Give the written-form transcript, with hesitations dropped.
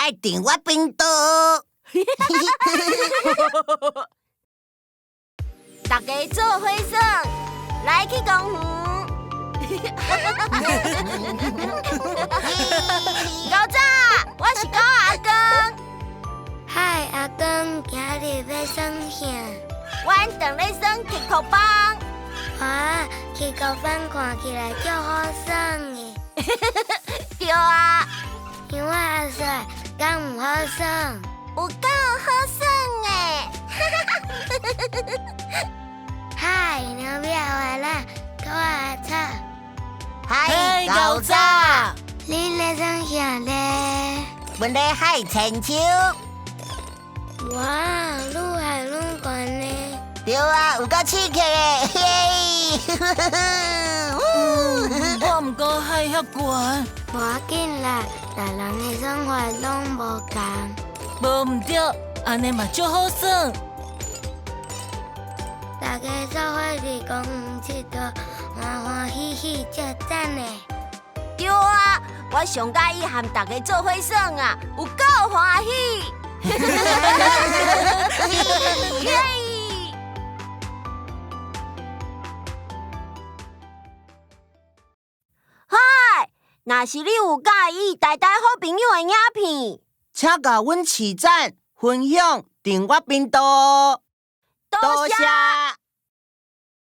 愛訂我頻道。大家做伙耍，來去公園。狗仔，我是狗阿公。嗨，阿公，今日欲耍啥？阮當咧耍铁箍棒。哇，铁箍棒看起來足好耍的。對啊。像我阿嫂，敢毋好耍？有夠好耍的。嗨，娘表回來，狗阿嫂。嗨，狗仔。你咧創啥咧？阮咧海千秋。哇，愈海愈懸呢。對啊，有夠刺激的，嘿！我毋敢海遐懸。無要緊啦，逐人的耍法攏無仝。無毋對，按呢嘛足好耍。大家做伙佇公園𨑨迌，歡歡喜喜，足讚的。對啊，我上佮意和大家做伙耍啊，有夠歡喜。耶！嗨，若是你有佮意台台好朋友的影片，請共阮揤讚、分享、訂閱頻道。多謝。